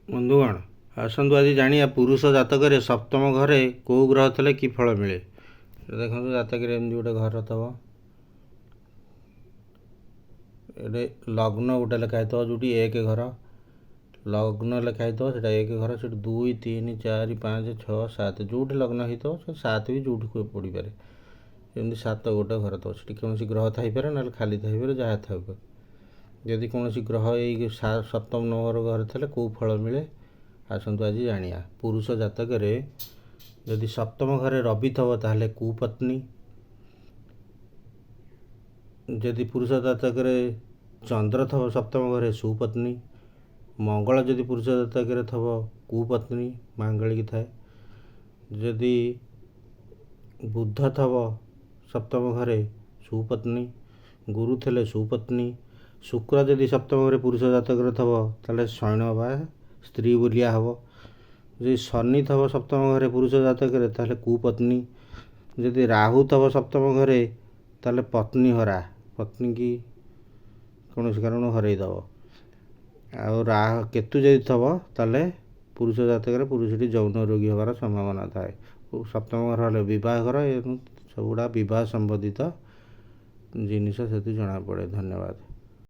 ବନ୍ଧୁଗଣ, ଆସନ୍ତୁ ଆଜି ଜାଣିବା ପୁରୁଷ ଜାତକରେ ସପ୍ତମ ଘରେ କେଉଁ ଗ୍ରହ ଥିଲେ କି ଫଳ ମିଳେ। ଦେଖନ୍ତୁ, ଜାତକରେ ଏମିତି ଗୋଟେ ଘର ଥିବ, ଏଠି ଲଗ୍ନ ଗୋଟେ ଲେଖା ହେଇଥିବ, ଯେଉଁଠି ଏକ ଘର ଲଗ୍ନ ଲେଖା ହେଇଥିବ ସେଇଟା ଏକ ଘର। ସେଠି 2, 3, 4, 5, 6, 7, ଯେଉଁଠି ଲଗ୍ନ ହେଇଥିବ ସେ 7 ବି ଯେଉଁଠି ପଡ଼ିପାରେ। ଏମିତି 7 ଗୋଟେ ଘର ଥିବ, ସେଠି କୌଣସି ଗ୍ରହ ଥାଇପାରେ, ନହେଲେ ଖାଲି ଥାଇପାରେ, ଯାହା ଥାଇପାରେ। ଯଦି କୌଣସି ଗ୍ରହ ଏଇ ସପ୍ତମ ନମ୍ବର ଘରେ ଥିଲେ କେଉଁ ଫଳ ମିଳେ, ଆସନ୍ତୁ ଆଜି ଜାଣିବା। ପୁରୁଷ ଜାତକରେ ଯଦି ସପ୍ତମ ଘରେ ରବି ଥିବ ତାହେଲେ କୁପତ୍ନୀ। ଯଦି ପୁରୁଷ ଜାତକରେ ଚନ୍ଦ୍ର ଥିବ ସପ୍ତମ ଘରେ, ସୁପତ୍ନୀ। ମଙ୍ଗଳ ଯଦି ପୁରୁଷ ଜାତକରେ ଥିବ, କୁପତ୍ନୀ, ମାଙ୍ଗଳିକ ଥାଏ। ଯଦି ବୁଧ ଥିବ ସପ୍ତମ ଘରେ, ସୁପତ୍ନୀ। ଗୁରୁ ଥିଲେ ସୁପତ୍ନୀ। ଶୁକ୍ର ଯଦି ସପ୍ତମ ଘରେ ପୁରୁଷ ଜାତକରେ ଥିବ ତାହେଲେ ଶୟନ ବା ସ୍ତ୍ରୀ ବୋଲିଆ ହେବ। ଯଦି ଶନି ଥିବ ସପ୍ତମ ଘରେ ପୁରୁଷ ଜାତକରେ ତାହେଲେ କୁପତ୍ନୀ। ଯଦି ରାହୁ ଥିବ ସପ୍ତମ ଘରେ ତାହେଲେ ପତ୍ନୀ ହରା, ପତ୍ନୀକି କୌଣସି କାରଣରୁ ହରେଇ ଦେବ। ଆଉ କେତୁ ଯଦି ଥିବ ତାହେଲେ ପୁରୁଷ ଜାତକରେ ପୁରୁଷଟି ଯୌନ ରୋଗୀ ହେବାର ସମ୍ଭାବନା ଥାଏ। ସପ୍ତମ ଘର ହେଲେ ବିବାହ ଘର, ଏବଂ ସବୁଗୁଡ଼ା ବିବାହ ସମ୍ବନ୍ଧିତ ଜିନିଷ ସେଠି ଜଣାପଡ଼େ। ଧନ୍ୟବାଦ।